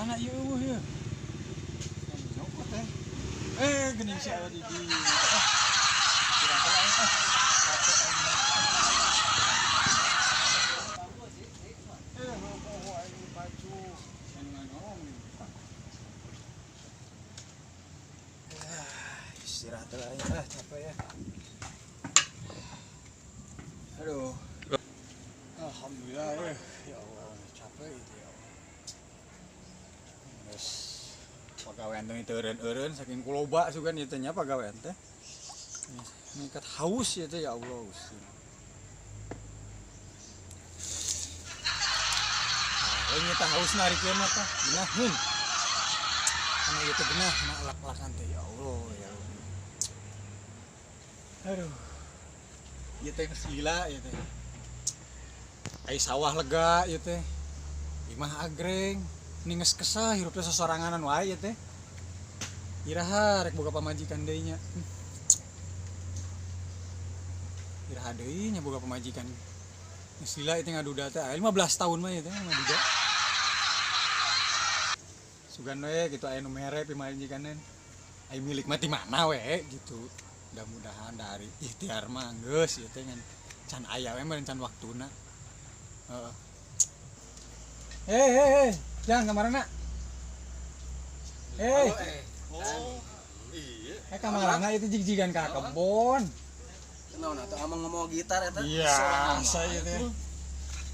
Celana ieu eueuh ieu. Yang nyokot teh. Eh, geuning si aya di dieu. Ah. Kurang teh aing ah. Capek aing mah. Eh, poho aing dipacu. Anu nganorong nih. Ah, istirahat lah aing ah, capek ya. Aduh. Alhamdulillah ya. Ya Allah, capek itu ya Allah. Geus pagawean teh teu eureun-eureun saking kuloba sugan ieu teh nya pagawean teh. Ningkat haus ieu teh ya Allah Gusti. Nah, ini teh haus narikeun mah teh geunaheun. Kana ieu teh geunah kana alak-alakan teh ya Allah ya Allah. Aduh. Ieu teh geus lila ieu teh. Ai sawah lega ieu teh. Imah agreng. Ini geus kesah hirup teh sosoranganan wae ieu teh. Iraha rek boga pamajikan deui nya. Iraha deui nya boga pamajikan. Geus lila ieu teh ngaduda teh. Aya 15 tahun mah ieu teh ngaduda. Sugan we gitu aya nu mere pamajikan. Ai milik mah ti mana we gitu. Mudah-mudahan dari ikhtiar mah geus ieu teh ngan can aya we meureun can waktuna. Heeh. Hei, hei, hei, jangan kamarana. Hei. Oh, iya. Eh kamarana itu jig-jigan ka kebon. Naon atuh amang ngomong gitar eta? Iya, saya teh.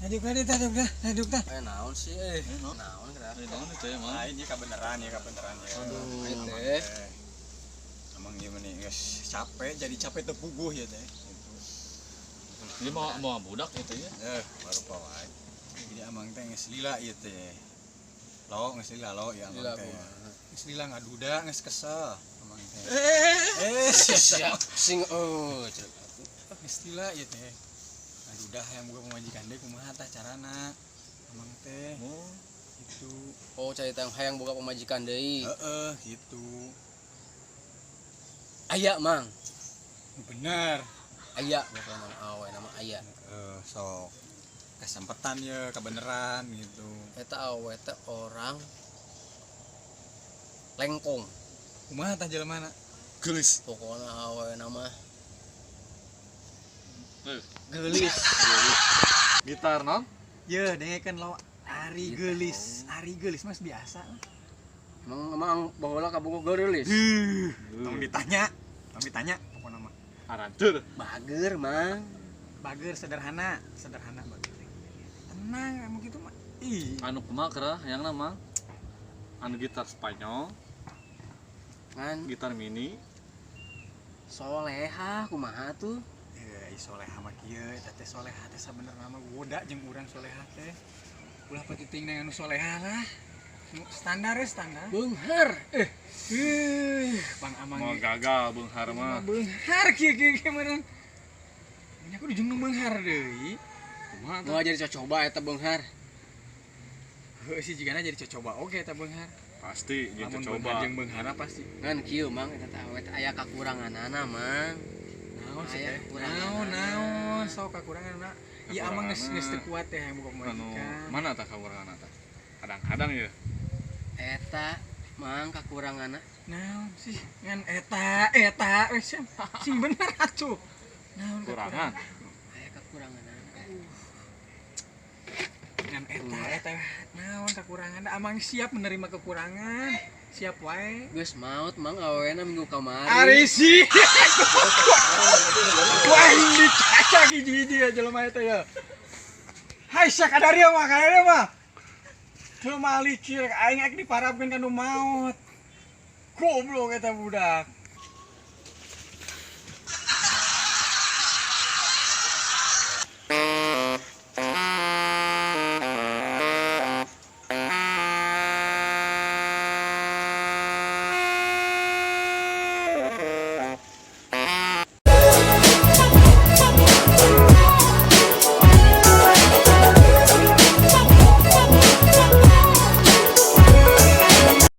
Aduk aduk aduk aduk tah. Eh naon sih eh. Naon geura. Naon itu ya, Mang? Lain ieu kabeneran ya kabeneran ya. Aduh, Amang teh. Amang ieu mah geus capek jadi capek teu puguh ya teh. Gitu. Ini mau mau budak itu ya. Eh, baru wae. Jadi amang teh geus lila ieu teh. Lo geus lila lo ya amang teh. Geus lila ngaduda geus kesel amang teh. Eh, Siap sing oh. Geus lila ieu teh. Ngaduda hayang boga pamajikan deui kumaha tah carana amang teh. Oh, Gitu. Oh, carita hayang boga pamajikan deui. Heeh, gitu. Aya, Mang. Bener. Aya pokokna mah awe nama aya. Sok kesempatan ya kebenaran gitu. Eta awe teh orang lengkong. Kumaha tah jelema na? Gelis. Pokokna awe nama Eh, geulis. gitar non? Ye, dengekeun lo Ari geulis, Ari geulis mas biasa. Emang emang baheula kabogoh geulis. Tong ditanya, tong ditanya pokokna mah. Arantur. Bager, Mang. Bager sederhana, sederhana bager. Tenang emang gitu mah. Ih, Anu kumaha kera hayangna, Mang? Anu gitar Spanyol, Ngan gitar mini. soleha kumaha tuh? Eh, soleha mah kieu eta teh soleha teh sabenerna mah goda jeung urang soleha teh. Ulah patiting dengan anu soleha lah. Nu standar ya standar. Beunghar. Eh, Bang Amang Mau gagal beunghar mah. Beunghar kieu kieu kieu meureun. Nya kudu jeung nu beunghar deui. Kumaha tah? Moal jadi cocoba eta beunghar. Heuh sih jigana jadi cocoba oge eta beunghar. Pasti jeung Lamun cocoba. beunghar jeung beungharna pasti. Ngan kieu Mang eta teh awe teh aya kakuranganana, Mang. Naon sih Aya teh? kakuranganana. Naon naon sok kakuranganna. Ieu amang geus geus teu kuat teh hayang boga Anu pamajikan. mana tah kakuranganna tah? Kadang-kadang ya. Eta Mang kakuranganna. Naon sih ngan eta eta we sing sing bener atuh. Naon Kurangan. Aya kakuranganana. Ngan eta eta naon kakurangan amang siap menerima kekurangan. Siap wae. Geus maot Mang awena minggu kamari. Ari sih. Wah, ini caca hiji-hiji ya jelema eta ya. Hai sia kadaria mah, kadaria mah. Teu malikir aing ek diparabkeun ka nu maot. Goblok eta budak.